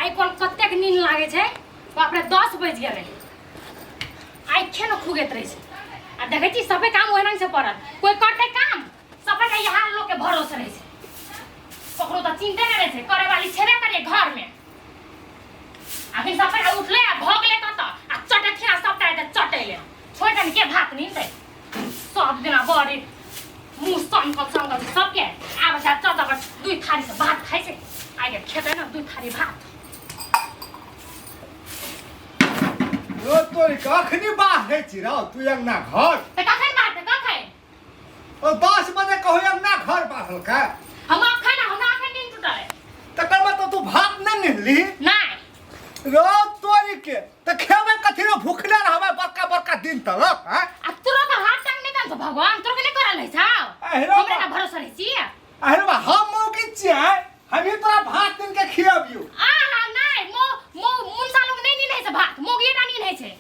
आइ कोन कतेक नींद लागै छै। बाप रे, 10 बजि गेलै, आँखे ने खुगैत रहै छै। आ देखै छी सबे काम ओहि रंग से पड़ल, कोइ करतै काम? सबे यहाँ लोग के भरोसे रहै छै, ककरो तऽ चिंते नहि रहै छै। करे वाली छेबे करिए घरमे। अखन सबे उठले आ भऽ गेलै कतऽ आ चटथिया सबटा एतऽ चटैले छोड़ि देने के भात नींद सब दिना बड़ी मुँह सनकल सनकल छै सबके। आब छै चट पर दुई थारी से भात खाइ छै। आइ के खेतै ने दुई थारी भात। रो तोरी कखनी बाहर छी रौ तू अंगना घर? तऽ कखन बात कखन? ओ 10 बजे कहो अंगना घर बाहर का। हम अखन, हमरा अखन नींद टूटल है। तकर मतलब तू भात नहीं निहली? नहीं। रो तोरी के त खेबे कथी रो, भूखले रहबे बड़का बड़का दिन तक हैं? आ तोरा तऽ हाथ टांग नहि देल भगवान, तोरा के नहि करल है छौ? अहिरो हमरा ना भरोसा रहै छी। अरे बा, हम मौकी छियै, हम ही तोरा भात दिन के खियाबियो। आहा नहीं, मो मो मुनसा लोग नहीं नीन है छै भात, मोगिएटा नीन है छै।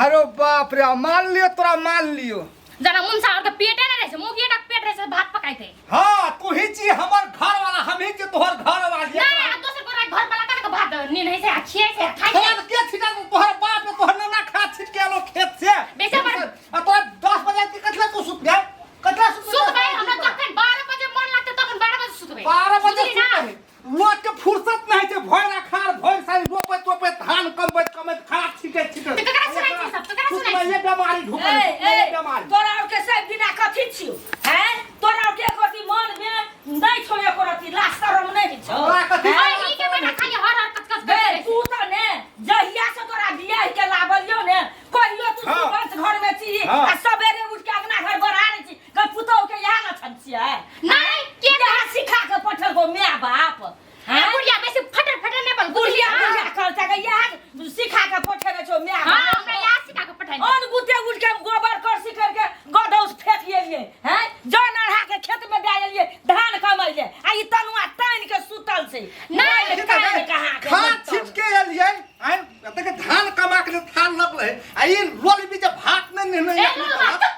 अरे बाप रे, मान लियो तोरा, मान लियो। जना मुनसा और के पेटे नहीं रहै छै, मोगिएटा के पेट रहै छै भात पकाइते। हाँ, तू ही छी हमर घर वाला, हम ही छी तोहर घर वाली। नहीं, आ दोसर गोरा घर वाला कने के भात नीन है छै आ खियाइ छै आ खाइ छै। खेत के छिटा तोहर बाप के तोहर नाना खा छिट के आलो खेत से। बेसी हमर- आ तोरा 10 बजे के कथला तू सुत गए? कथला सुत? सुतबै हमरा जखन 12 बजे मन लागतै तखन 12 बजे सुतबै। 12 बजे सुतली ना? सुतबै। लोक के फुर्सत नहीं छै, भरि अखाड़ भरि साल रोपैत रोपैत धान कमबैत कमबैत खा छिटैत छिटैत। तऽ ककरा सुनाइ छी सब? ककरा सुनाइ छी? ये बेमारी ढुकल, ए, ये ए, बेमारी। तोरा और के सब दिना कथी छियौ हैं? तोरा और के एको रत्ती मन में नहीं छौ, एको रत्ती लाज शरम नहीं छौ। हमरा कथी? हैं? अहीं के बेटा खाली हर हर कचकच बे, करैत रहै छै। तू तऽ ने जहिया से तोरा बियाह के लाबलियौ ने, कहियो तू हाँ। सुबह घर में छी हाँ। आ सवेरे उठ के अंगना घर बढ़ा रहे छी, कह पुतोह के इएह लक्षण छियै? नहीं, के इएह सिखा के पठेलको my बाप? ए हैं? बुढ़िया, बेसी फटर फटर नहि बोल। बुढ़िया हाँ। बुढ़िया कहता के इएह सिखा के पठेने छौ my हाँ, बाप? हमरा याद सिखा के पठाइ। अन गुते उठ के हम गोबर करसी करके गदौस फेंक एलिए हैं, जन अढ़ा के खेत में दे एलिए धान कमैले, आ ई तनुआ तानि के सुतल छै। नहीं, नहीं, तानि कहाँ के खा सुतल। छिट के एलियै आइ एतेक धान कमा के थान लगलै आ ई लोल बीच भात नहि निहने। ए, लोल बात।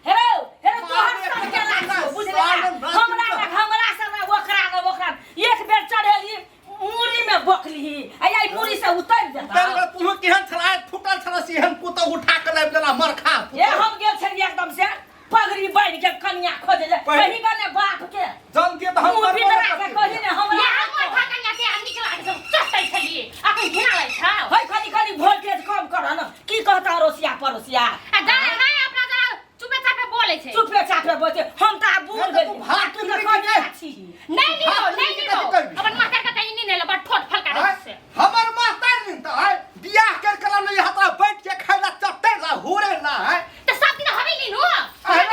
हेरो हेरो, तोहर सब के लागो बुझले, हमरा ना हमरा सब ना ओकरा ना ओकरा। एक बेर चढ़ेली मुड़ी में बकली आ आई मुड़ी से उतर जेता। उतर तू केहन छला, फुटल छला से एहन पुतौ उठा के लाबि देला मरखा। ए, हम गेल छलियै एकदम से पगड़ी बान्हि के कनिया खोजे ले। पहिल- कही गने बाप के जानतियै तऽ हम मुँह करबो बिदरा नहि के करतियै। कही ने हमरा। या हमर खा कनिया के आ निकला के सब चटै छलिए, अखन घिना लै छौ। है कनी कनी वोल्टेज कम कर न, की कहता अड़ोसिया पड़ोसिया? आ जाने नहीं, अपना जरा चुपे चापे बोलै छै। चुपे चापे बोलते, हम तऽ आब बूढ़ नहि तऽ तू भेलियै। भात तू तऽ पीबी कि कनिया नहि? छी। नहीं नीलो, भात नहीं पीबी कि नीलो। कथी करबी? अपन मास्टर के कहीं नहीं बड़ ठोट फलका रहै आँय? छै। हमर मास्टर नहीं तऽ आँय, बियाह कर के लानलियै हतरा बैठ के खाय ला चटै ला हुरै ला आँय। तऽ सब दिन हवे लीनु। अरे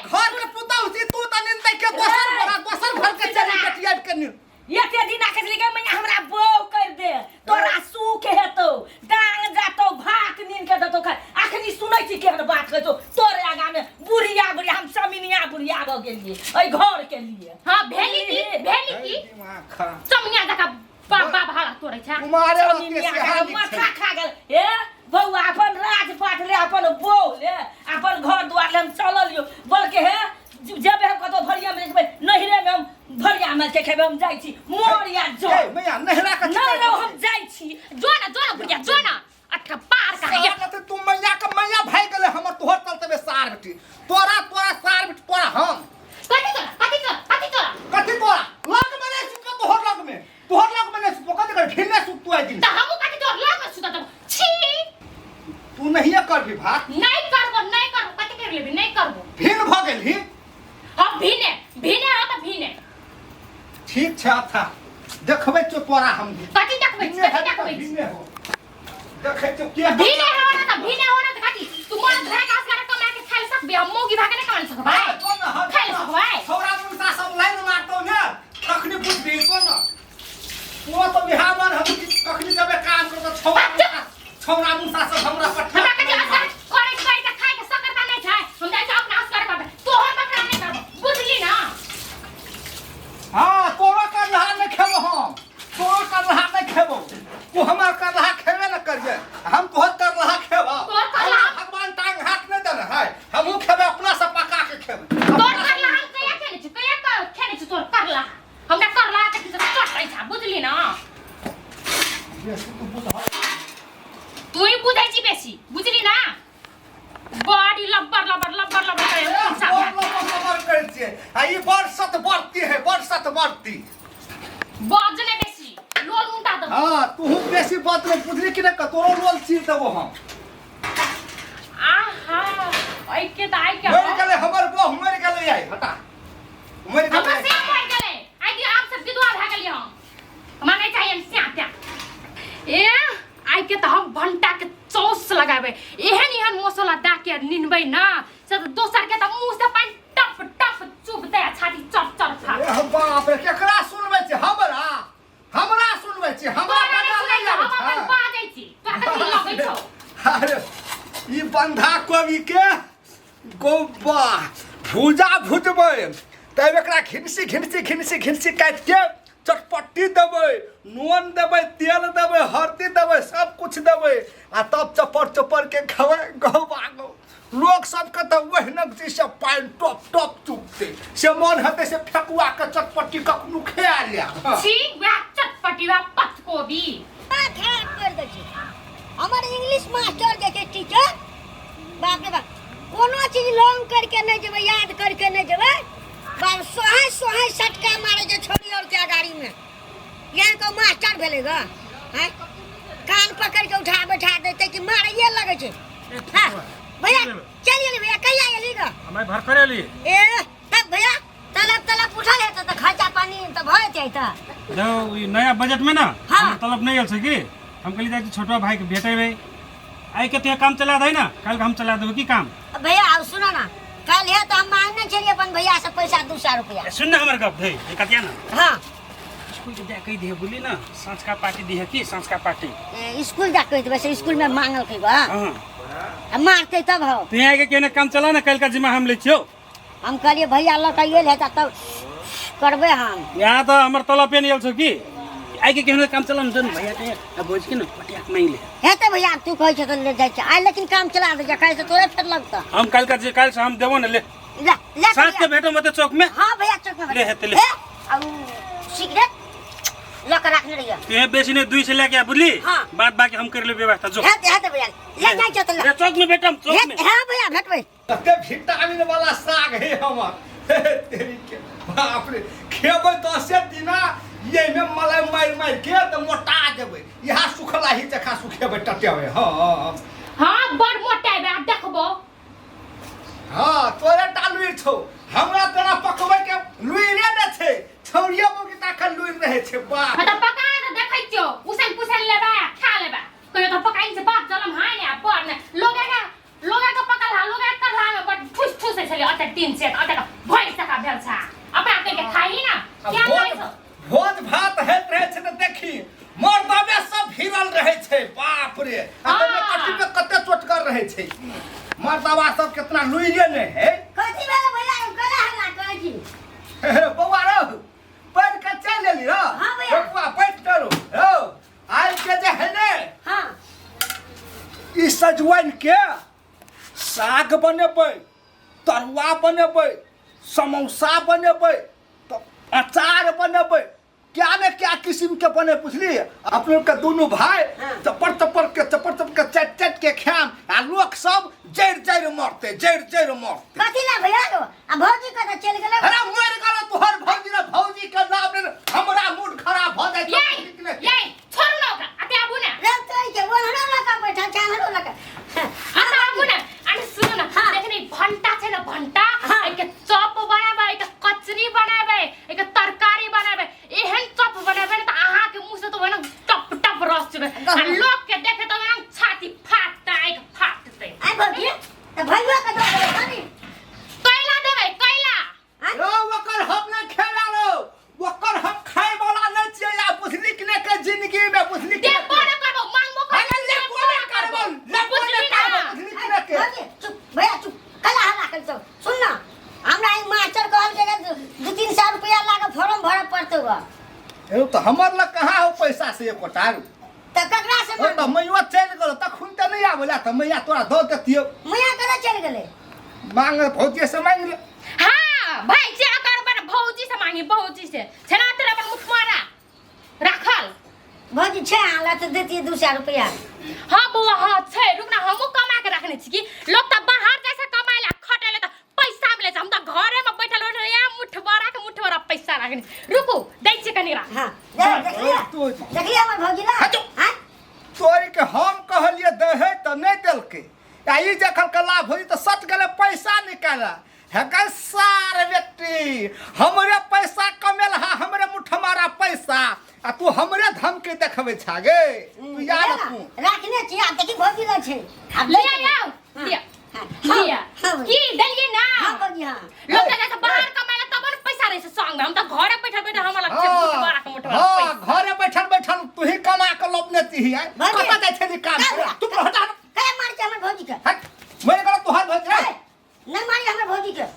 घर के पुतहु छी तू तऽ निंदै के दोसर गोरा दोसर घर के चली बेटी आबि के निन। एते दिन आके छली गे मैया, हमरा बहू कर दे, तोरा सुख हेतौ, डांग जातौ, भात नीन के देतौ खाय। अखनी सुनै छी केहन बात कहै छौ तोरे आगा में। बुढ़िया बुढ़िया, हम समिनिया बुढ़िया भऽ गेलियै एहि घर के लिए। हां, भेली की, भेली की? दिमाग खराब। चमनिया जका बाप बाप हाड़ा तोड़ै छै। कुमारे रहतियै समिनिया सेहा के नीक माथा छै। खा गेल। हे बौआ, अपन राजपाट ले, अपन बहू ले, अपन घर द्वार ले, हम चलल यौ। बल्कि हे जेबै हम कतौ भरिया में जेबै, नैहरे में हम भरिया में के खेबै। हम जाइ छी मोर या जो। ए मैया, नहिरा के नहीं रहो, हम जाइ छी। जो ना, जो ना बुढ़िया, जो ना। अटका पार का है। सार तू मैया के मैया भाई गेलै हमर तोहर चलते बे सार बेटी तोरा, तोरा सार बेटी तोरा हम। कथी तोरा, कथी तोरा, कथी तोरा? कथी तोरा? लग में नहीं सुतलो तोहर लग में, तोहर लग में नहीं सुतलो। कथी कर भिन्ने सुततो आई दिन। तऽ हमहूँ कथी तोर लग में सुतत छी? तू नहीं करबी भात? नहीं करबो, नहीं करबो। कथी कर लेबी? नहीं करबो। भिन्न भ गेलही। हम भीने भीने हो तऽ भीने। ठीक छै, अच्छा देखबै छौ तोरा हम। कथी देखबै छी? भिन्ने कथी हेतै तऽ देखबै छी? भिन्ने हो, देखै छौ के। भीने हो ना तऽ भीने हो ना तऽ कथी? तू मन घर के असगर कमा के खाइ सकबे, हम मौगी भागे नहीं कमा सकबै। हाँ, तो न, हाँ, खाइ सकबै। छौड़ा मुसा सब लाइन मारतौ ने तखनी बुझबी। तो न तो तो बिहार हम कखनी जबे काम करतो छौड़ा मुसा, छौड़ा मुसा सब हमरा पर। हमरा कथी असगर करे करे के खाइ के सकरता नहीं छै। हम जाइ छी अपना असगर करबै, तोहर बकरा नहीं करबो, बुझली ना? हाँ, तोरो करलहा नहीं खेबो हम, तोरो करलहा नहीं खेबो। तू हमर करलहा खेबे न करिए, हम तोहर करलहा खेबो। तोहर करलहा- भगवान टांग हाथ नहीं देने है, हमहूँ खेबे, अपना से पका के खेबे। तोर करला हम कहिया खेने छी? कहिया खेने छी तोर करला? हमरा करला के चटै छ, बुझली ना? बड़ सतवर्ती। बाज ने बेसी लोल मुंटा दो। हाँ तू बेसी बात में बुझली कि ना, तोरो लोल चीर देबो हम। आहा ऐ के त आइ के मरि गेलै हमर बहु, मरि गेलै आइ, हटा मरि हमर गेलै। से मरि गेलै आइ के आप सब विधवा भए गेलियै हम, हमरा नहीं चाहिए हम स्या त्या। ए आइ के त हम भंटा के चौस लगाबै, एहन एहन मसाला दए के निनबै ना से त दोसर के त मुंह से पानि टप टप चुबतै आ छाती चर चर फाट। ए बाप रे, केकरा सुनबै छी? हमरा हमरा सुनबै छी? हमरा तोरा नहि पता सुनै नहि छौ, आबै हम अपन छै। बाजै छी, तोरा कथी लगै छौ? अरे ई बंधा कोबी के गोबा भूजा भुजबै तब एकरा घिनसी घिनसी घिनसी घिनसी काटि के चटपट्टी देबै, नून देबै, तेल देबै, हल्दी देबै, सब कुछ देबै आ तब चपर चपर के खेबै। गौबा गौ लोक सबके तऽ ओहिना जे से पानि टप टप चुपतै से मन हेतै से फेकुआ के चटपट्टी कखनो खा लेब। छी वएह चटपटी वएह पत्तकोबी। खराब कर दै छै हमर इंग्लिश मास्टर जे छै टीचर। बाप रे बाप, कोनो चीज लॉन्ग करके नहि जेबै, याद करके नहि जेबै, बाप सोहाय सोहाय सटका मारे छै छोरी और के अगाड़ी में। यहाँ को मास्टर भेलै ग हैं, कान पकड़ के उठा बैठा देते कि मारैये लगै छै। हाँ भैया चल गेली भैया, कहिया एली ग? हमें भर करे ली। ए तब भैया तलब तलब उठल हेतै तऽ खर्चा पानी तऽ भऽ जेतै तऽ। जब ई नया बजट में ना हाँ। हमर तलब नहीं आयल छै की, हम कहली जाइ छी छोटवा भाई के भेटेबै। आइ के तो काम चला दे ना, कल के हम चला देबै की काम। भैया आब सुनो ना, कल हे तऽ हम मांगने छलियै अपन भैया से पैसा 200 रुपया। ए, सुन ना हमर गप धे ये कतिया ना। हाँ स्कूल के जा कहि दिहे बोली ना, साँझ का पार्टी दिहे की, साँझ का पार्टी। ए, स्कूल जा कहि देबै से स्कूल में मांगल के बा। हाँ आ मारतै तब हो। तू यहाँ के केने काम चला ना, कल का जिम्मा हम लै छियौ। हम कहलियै भैया लऽ कऽ गेल हेतै तब करबै हम। यहाँ तो हमर तलब नहीं आयल छौ की, आइ के केहनो काम चला न भैया के आ भोज के न पटिया के मांगि ले। हेतै भैया तू कहै छ तऽ ले जाइ छै आइ, लेकिन काम चला दै छै काल्हि से तोरे फेर लगतौ। हम कल का जे काल्हि से हम देबो न ले। ले ले साँझ के भेटो मत चौक में। हाँ भैया चौक में ले हेतै ले। हे, आ उ सिगरेट लऽ कऽ राखने रहियै। ते बेसी ने 2 से लेके आ बुझली। हाँ। बात बाकी हम कर ले व्यवस्था जो। हेतै हेतै भैया ले जाइ छ तऽ ले। ले चौक में भेटम चौक में। हाँ भैया भेटबै। कते विटामिन वाला साग है हमर। तेरी के बाप रे, खेबै 10 दिना ये में मलाई मारि मारि के तऽ मोटा जेबै। इहा सुखला ही जखा सुखेबै टटेबै। हाँ हाँ बड़ मोटेबै आ देखबो। हाँ तोरे टा लुरि छौ, हमरा तोरा पकबै के लुइरे ने छै, छौड़िए बगीता के लुरि रहै छै। बाप हाँ तऽ पका तऽ देखै छियौ, उसैन पुसैन लेबै आ खा लेबै। कहियो तऽ पकाइन से बाप जलम हाय ने आ पर ने लोगे के लोगे के पकल हा, लोगे के करला में बड़ ठुस ठुस होइ छलै अते दिन से अते भरि सका भेल छा। अपना कहि के खाही ना आ क्या भोज लागै छौ? भोज भात होइत रहै छै तऽ देखी मर्दबे सब भिड़ल रहै छै। बाप रे, आ तमे हाँ। कट्टी पे कते चोटगर रहै छै मर्दबा सब, केतना लुइरे नै है। कथी भेलै भैया? हम कला हल्ला करै छी। हे बौआ रौ, पढ़ि के चलि एली रौ? हाँ भैया। बौआ बैठ करू रौ, आइ के जे है ने हाँ ई सजमनि के साग बनेबै, तरुआ बनेबै, समोसा बनेबै, तऽ अचार बनेबै, क्या ने क्या किस्म के बने बुझली। अपने के दुनू भाई हाँ। चपर चपर के चपर चपर के चट चट के खाम आ लोक सब जरि जरि मरते, जरि जरि मरते। कथी ला भैया गो? आ भौजी कतऽ चलि गेलै? अरे मरि गेल तोहर भौजी रे, भौजी के नाम ले हमरा मूड खराब भऽ जाइ छै। ये ये छोड़ू ना ओकरा, अते आबू ना। रे तोरी के, ओहनो लऽ कऽ बैठल छै, एहनो लऽ कऽ। अते आबू ना। अरे सुनू ना, हाँ। देखनी भंटा छै ना भंटा, हाँ। एके चॉप बनाबै, एके कचरी बनाबै, एके तरकारी बनाबै। एहन चॉप बनाबै ने तऽ अहाँ के मुंह से तऽ ओहिना टप टप रस चुबै आ लोक के देखे तऽ ओहिना छाती फाटतै, आँखि फाटतै। आइ भौजी तऽ भैया के दऽ देबै कनी। कैला देबै कैला? रौ ओकर हम नहि खेला रौ, ओकर हम खाय वाला नहि छियै। आ बुझली कि नहि के जिंदगी में बुझली कि देबो ने करबो, मांगबो अरे करबो, लेबो ने करबो, लेबो ने बुझली करबो, ना। बुझली कि नहि के? भौजी चुप, भैया चुप, कला हल्ला करै छौ। सुन ना, हमरा ई मास्टर कहल गेलै 2-3 सए रुपया लागे फॉर्म भरऽ पड़तौ ग। एगो तऽ हमर लग कहाँ हो पैसा से एकोटा रौ? तऽ ककरा से ओ तऽ मांगू? मैयो चलि गेल तखन तऽ नहि आबै ला, तऽ मैया तोरा दऽ देतियौ। मैया कतऽ चलि गेलै? मांग भौजी से मांग ले। हाँ भाई जे अगर अपन भौजी से मांगी, भौजी से छना तेरा अपन मुठमारा राखल। भौजी छै अहाँ लग तऽ देतियै 200 रुपया। हाँ बौआ हाँ छै, रुक ना हमहूँ कमा के रखने छी। की लोग तऽ बाहर जाइ छै कमाय ला खटै ला तऽ पैसा मिलै छै, हम तऽ घरे में बैठल बैठल या मुठबरा के मुठबरा पैसा राखने रुकू दै छियै कनि एकरा। हाँ देखलिए तू- देखलिए हमर भौजी ला हटो। हाँ तोरी के हम कहलिए दहे तऽ नहि देलकै आ ई जखन कला भौजी तऽ सच गेलै पैसा निकाल हे सार व्यक्ति हमरे पैसा कमेल हा हमरे मुठमारा पैसा आ तू हमरे धमकी देखबै छा गे तू याद तू राखने छी आ देखी भौजी ला छै आब लिया आउ लिया हाँ, लिया हाँ, की देलियै ना हाँ भौजी हाँ लोग के जैसे बाहर कमाएला तब ने पैसा रहै छै संग में हम तऽ घरे बैठल बैठल हमरा लग छै मुठवा के मुठवा हाँ पैसा। घरे बैठल बैठल तू ही कमा के लबने छी आय भौजी। कतऽ जाइ छली काम कहाँ? तू हटा कहे मार छै हमर भौजी के हट मेरे घर तोहर भौजी ए, नहीं मारी हमर भौजी के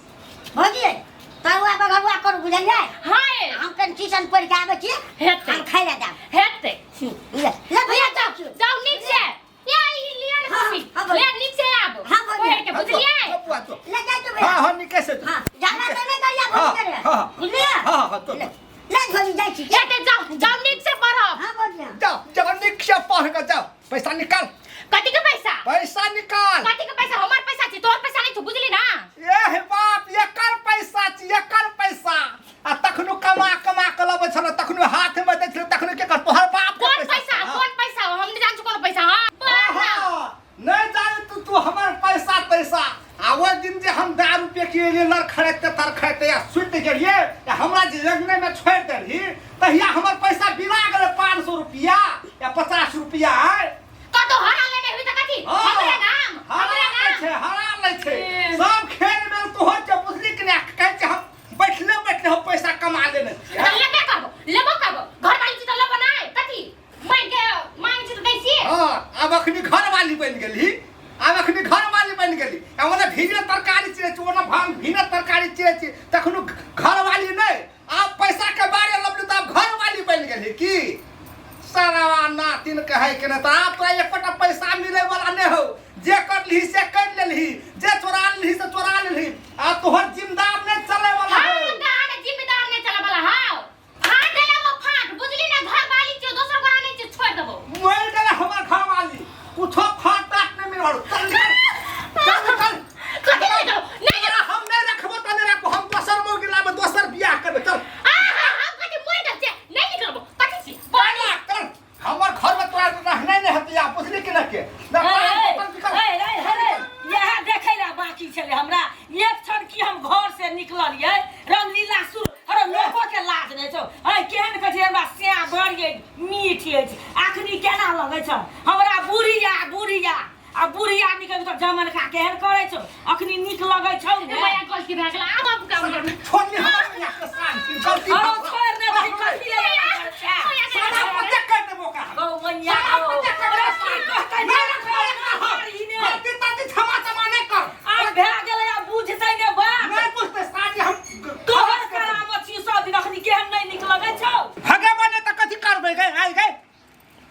भौजी तरुआ बघरुआ करू बुझलियै हाँ ए, हम कनि ट्यूशन पढ़ि के आबै छी हेतै। हम खाइ लए जायब हेतै ले ले भैया लिया जाउ जाओ जाओ नीक से या ई लिया ने हाँ, कॉपी हाँ, बोल। ले नीक से आब हाँ, बोल। पढ़ के बुझलियै ले जाइ तो भैया हाँ हाँ निके से हाँ जाना तो नहीं करिया हाँ, भौजी करे हाँ, बुझलियै हाँ, हाँ, तो- ले ले भौजी जाइ छी हेतै जाओ जाओ नीक से पढ़ब हाँ भौजी हाँ जाओ जाओ निक से पढ़ के जाओ पैसा निकाल कथी के पैसा पैसा निकाल कथी के पैसा हमर पैसा छी तोहर पैसा नहीं छौ बुझली ना ए बाप एकर पैसा छी एकर पैसा आ तखनो कमा कमा के लबै छल तखनो हाथ में दै छल तखनो के कर तोहर बाप के कोन पैसा हाँ। कोन पैसा हम नहीं जान छी कोन पैसा हां आहा, नहीं जाने तू तू हमर पैसा पैसा आ ओहि दिन जे हम दारू पी के एलियै लड़खड़ाइते तड़खड़ाइते आ सुति गेलियै आ हमरा जे अंगने में छोड़ि देलही तहिया हमर पैसा बिला गेलै 500 रुपया या 50 रुपया आय कतो हरा लेने हुई त कथी हाँ, हमरे नाम हरा हमरे लै नाम छै हरा लै छै ए। सब खेल मेल तोहर के बुझली कि नहि कहै छै हम बैठले बैठले हम पैसा कमा लेने छियै त लेबे करबो लेबो करबो घर वाली छी त लेबो नै कथी मांग के मांग छी त दै छियै हाँ आब अखनी घरवाली बनि गेली आब अखनी घरवाली बनि गेली आ ओना भीजल तरकारी चिरै छी ओना भांग भीनल तरकारी चिरै छी तखनो घरवाली नहि आब पैसा के बारे लबली तऽ आब घरवाली बनि गेली की सरावा नातिन कहै के नहि तऽ आब तोरा एकोटा पैसा मिलै वाला नहि हौ जे करलिही से कर लेलही जे चोरा लेलही से चोरा लेलही आब तोहर जिम्मेदार नहि चलै वाला हाँ हौ दान जिम्मेदार नहीं चला वाला हाँ हाँ देला वो फाट बुझली ना घर वाली छियो दोसर गोरा नहीं छियो छोड़ देबो मरि गेलै हमर घरवाली कुछो फाट ताट नहि मिलल चल निकल चल निकल कथी नहीं करो नहीं तोरा हम नहि रखबो तऽ नहि रखबो हम दोसर मौगी लाबे दोसर बियाह करबै चल आ हाँ हम कथी मरि गेल छियै नहीं निकलबो कथी छी पानी चल हमर घर में तोरा रहनाइ नहि हेतै आ बुझली कि नहि के ना ए, पान निकल ए, ए, ए, इएह देखै लए बाकी छलै हमरा एक क्षण की हम घर से निकललियै रामलीला शुरू अरे लोको के लाज नहि छौ अरे केहन कहै छै हमरा स्या बड़ ये मीठ अछि अखनी केना लगै छ हमरा बुढ़िया बुढ़िया आ बुढ़िया निकल तऽ जमनका केहन करै छौ अखनी नीक लगै छौ ने माया गलती भए गेल आब आब काम करबै छोड़ ले हमर बियाह के शांति गलती अरे छोड़ ने दही कथी ले सारा पते कर देबो का गौ मैया सारा गौ। पते कर अरे देबो की कहतै नहि रखबो एकरा हम। ई ने। गलती तलती क्षमा तमा नहि कर आब भए गेलै आब बुझतै ने बात नहि बुझतै साजी हम तोहर करामत छी सब दिन अखनी केहन नहि नीक लगै छौ भगवान ने तऽ कथी करबै गए आइ गए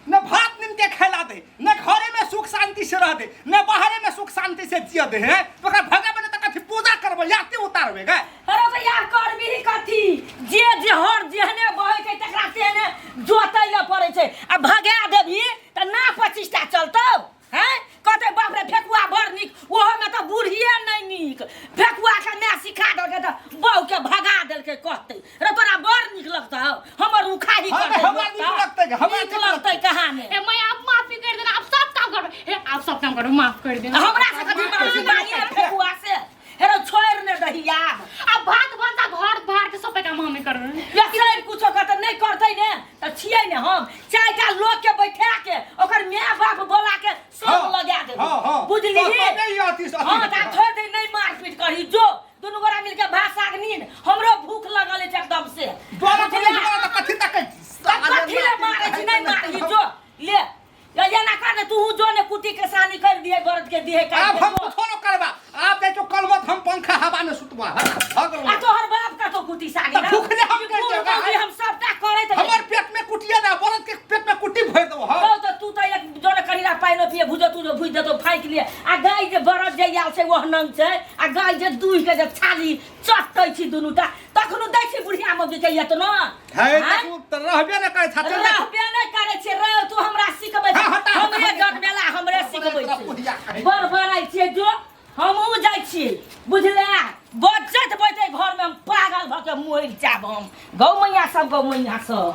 न भात नीन के खैला दे न घरे में सुख शांति से रह दे न बाहरे में सुख शांति से जिय दे है तो ओकरा भगवान ने तऽ कथी पूजा करबै याते उतारबै गए अरे तो यार करबिही कथी जे जे हर जेहने बहै छै तकरा तेहने जोतै लए पड़ै छै आ भगा देबही तऽ ना 25टा चलतौ हैं कहतै बाप रे फेकुआ बड़ नीक ओहोमे तऽ बुढ़िए नहि नीक फेकुआके माय सिखा देलकै तऽ बहुके भगा देलकै कहतै रे तोरा बड़ नीक लगतौ हमर उखाही हाँ, करतै हमरा नीक लगतै गे, हमरा नीक नीक लगतै कहाँ ने ए मैं आप माफी कर देना आप सब काम करबै हे आप सब काम करबै माफ कर देना हमरा से कथी माफी मांगिए फेकुआ से हेरो छोड़ि ने दही आब अब भात भनसा घर बाहर के सब काम हमें करबै या सर कुछो कहतै नहि करतै ने तऽ छियै ने हम चारिटा लोक के बैठा के ओकर माय बाप बोला के सब हाँ, लगा देबै हाँ, हाँ। बुझलिही तो तबे ई अथी से अथी हाँ तऽ आब छोड़ि दे नहि मारपीट करही जो दुनू गोरा मिलके भात साग नीन हमरो भूख लगल अछि एकदम से द्वारा बुझलियै? खोलै छी, तऽ कथी तकै तऽ कथी ले मारै छी नहि मारही जो ले या एना कर ने तू जो ने कुटी के सानी कर दिए बरद के दिए काट आब के हम जो। कुछो न करबा आब जाइ छौ कलमत हम पंखा हवा में सुतबा भग आ तोहर बाप का तो कुटी सानी तऽ ना? भूखले हम ई कर बूढ़ देबै। मौगी हम सबटा करैत रही। हमर पेट में कुटिया ना बरद के पेट में कुटी भरि देबो हम कहो तऽ तू तऽ एक जोड़ करीला पानि पिए भुजो तू जो भुज देतो फाँकि लिए आ गाय जे बरद जे आयल छै ओह नंग छै आ गाय जे दूहि के जे छाली चटै छी दुनूटा तखनो दै छी बुढ़िया मौगी के एतना है आँय? तू तऽ रहबे न करै छा चल रहबे नहि करै छै रे तू हमरा सिखबै हाँ, हटा, हटा, हमरे हटा। जनमेला हमरे सिखबै तोरा छै बुढ़िया कहै। बड़बड़ाइ छियै जो हमहूँ जाइ छियै बुझले बजैत बजैत घरमे हम पागल भऽ के मुँह मरि जाब हम। गौ मैया सब, गौ मैया सब।